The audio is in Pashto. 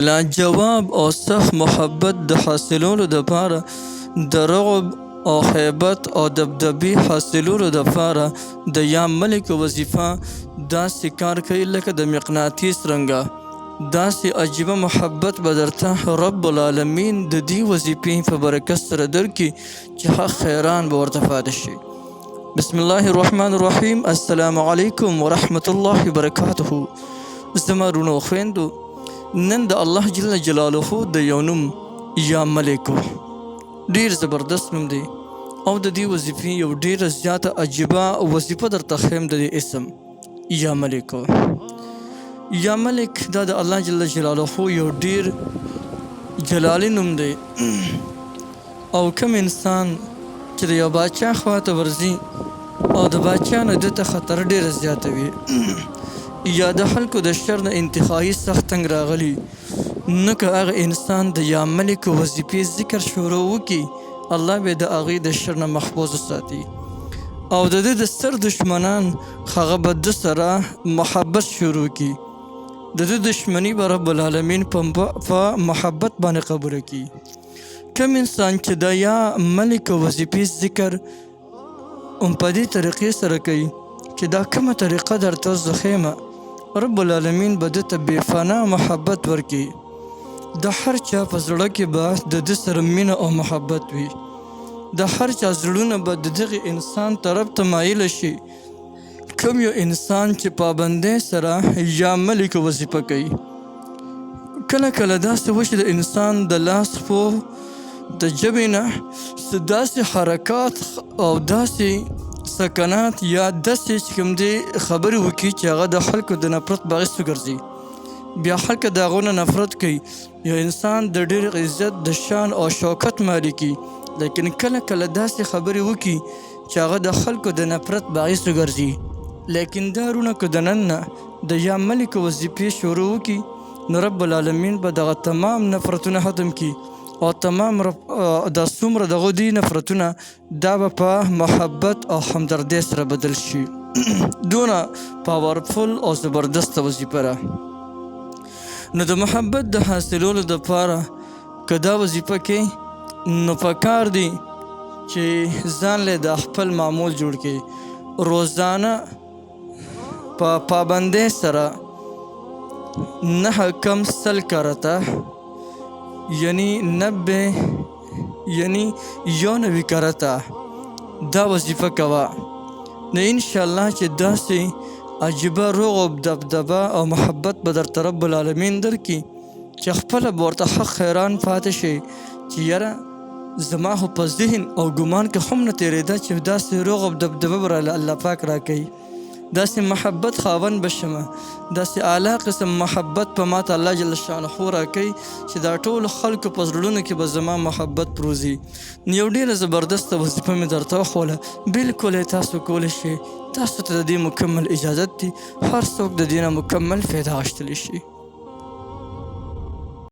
لاجواب او سخت محبت د حاصلولو دپاره، د رعب او هیبت او دبدبې حاصلولو دپاره د یا ملک وظیفه داسې کار کوي لکه د مقناطیس رنګه. داسې عجیبه محبت به درته رب العالمین د دې وظیفې په برکت سره درکړي چې حق حیران به ورته پاتې شي. بسم الله الرحمن الرحیم. السلام علیکم ورحمت الله وبرکاته. زما وروڼو خویندو، نن د الله جل جلاله د یو نوم یا ملکو ډیر زبردست نوم دی او د دې وظیفې یو ډیره زیاته عجیبه وظیفه درته ښیم. د دې اسم یا ملکو، یا ملک، دا د الله جل جلاله یو ډیر جلالی نوم دی او کوم انسان چې د یو باچا خواته ورځي او د باچا نه ده ته خطر ډېره زیاته وي یا د خلکو د شر نه انتهایی سخت تنګ راغلي، نو که هغه انسان د یا ملک وظیفې ذکر شروع وکړي، الله به د هغې د شر نه محفوظ وساتي او د ده د ستر دشمنان هغه به ده سره محبت شروع کړي. د ده دشمني به رب العالمین په محبت باندې قبوله کړي. کوم انسان چې د یا ملک وظیفې ذکر هم په دې طریقې سره کوي چې دا کومه طریقه درته زه ښیم، رب العالمین به ده ته بې فنا محبت ورکړي. د هر چا په زړه کې به د ده سره مینه او محبت وي، د هر چا زړونه به د دغه انسان طرف ته مایل شي. کوم یو انسان چې پابندۍ سره یا ملک وظیفه کوي، کله کله داسې وشي د انسان د لاس پو د ژبې نه څه داسې حرکات او داسې سکنات یا داسې چې کوم دی خبرې وکړي چې هغه د خلکو د نفرت باعث وګرځي، بیا خلک د هغو نه نفرت کوي. یو انسان د ډېر عزت د شان او شوکت مالک، لیکن کله کله داسې خبرې وکړي چې هغه د خلکو د نفرت باعث وګرځي، لیکن دا وروڼه که دننه د یا ملک وظیفې شروع وکړي، نو رب العالمین به دغه تمام نفرتونه ختم کړي او تمام رب دا څومره دغه دي نفرتونه، دا به په محبت او همدردۍ سره بدل شي. دونه powerful او زبردسته وظیفه ده. نو د محبت د حاصلولو دپاره که دا وظیفه کې، نو پکار دی چې ځان له د خپل معمول جوړ کړي، روزانه په پابندۍ سره 9 کم 100 کرته، یعنی 90، یعنی 91 کرته دا وظیفه کوه، نو انشاءالله چې داسې عجیبه روغ او دبدبه او محبت به درته رب العالمین درکړي چې خپله به ورته حق حیران پاتې شي چې یاره، زما خو په ذهن او ګمان کې هم نه تېرېده چې داسې روغ او دبدبه به راله الله پاک راکوي، داسې محبت خاوند به شمه، داسې اعلی قسم محبت په ماته الله جل شانه راکوي چې دا ټولو خلکو په زړونو کې به زما محبت پروزي. نو یو ډېره زبردسته وظیفه مې درته وښوله. بالکل یې تاسو کولی شئ، تاسو ته د دې مکمل اجازت دی، هر څوک د دې نه مکمل فایده اخیستلی شي.